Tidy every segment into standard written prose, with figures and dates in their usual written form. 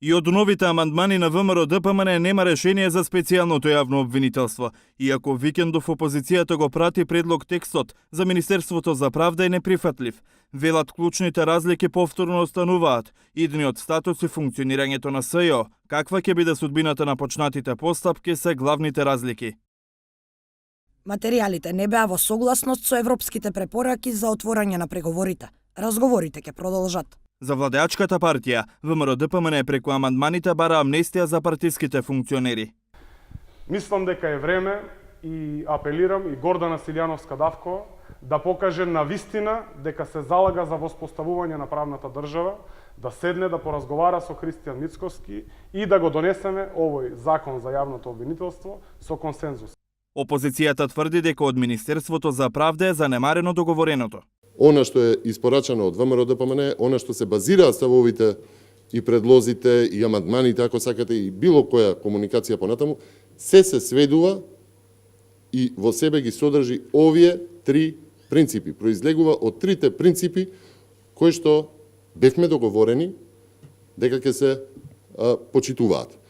И од новите амандмани на ВМРО ДПМН нема решение за специјалното јавно обвинителство, иако Викендов опозицијата го прати предлог текстот за Министерството за правда е неприфатлив. Велат клучните разлики повторно остануваат, идниот статус и функционирањето на СЈО, каква ќе биде судбината на почнатите постапки се главните разлики. Материјалите не беа во согласност со европските препораки за отворање на преговорите. Разговорите ќе продолжат. За владеачката партија, ВМРО ДПМН преку амандманите бара амнестија за партиските функционери. Мислам дека е време и апелирам и Гордана Силјановска-Давкова да покаже на вистина дека се залага за воспоставување на правната држава, да седне да поразговара со Христијан Мицковски и да го донесеме овој закон за јавното обвинителство со консензус. Опозицијата тврди дека од Министерството за правда е занемарено договореното. Она што е испорачано од ВМРО ДПМН, она што се базираат ставовите и предлозите и амандманите, ако сакате, и било која комуникација понатаму, се сведува и во себе ги содржи овие три принципи. Произлегува од трите принципи кои што бевме договорени дека ќе се почитуваат.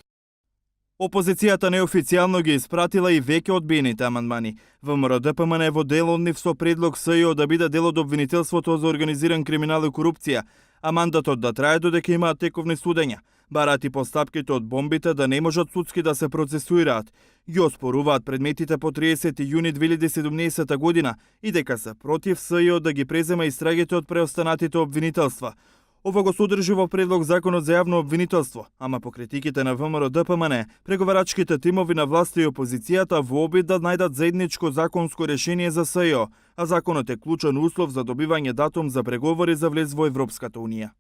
Опозицијата неофицијално ги испратила и веќе одбиените амандмани. ВМРО ДПМН во дел од нив со предлог СЈО да биде дел од обвинителството за организиран криминал и корупција, а мандатот да трае додека имаат тековни судења. Барат и постапките од бомбите да не можат судски да се процесуираат. Ги оспоруваат предметите по 30 јуни 2017 година и дека се против СЈО да ги презема истрагите од преостанатите обвинителства. Ова го содржи во предлог законот за јавно обвинителство, ама по критиките на ВМРО ДПМН, преговарачките тимови на власта и опозицијата во обид да најдат заедничко законско решение за СЈО, а законот е клучен услов за добивање датум за преговори за влез во Европската Унија.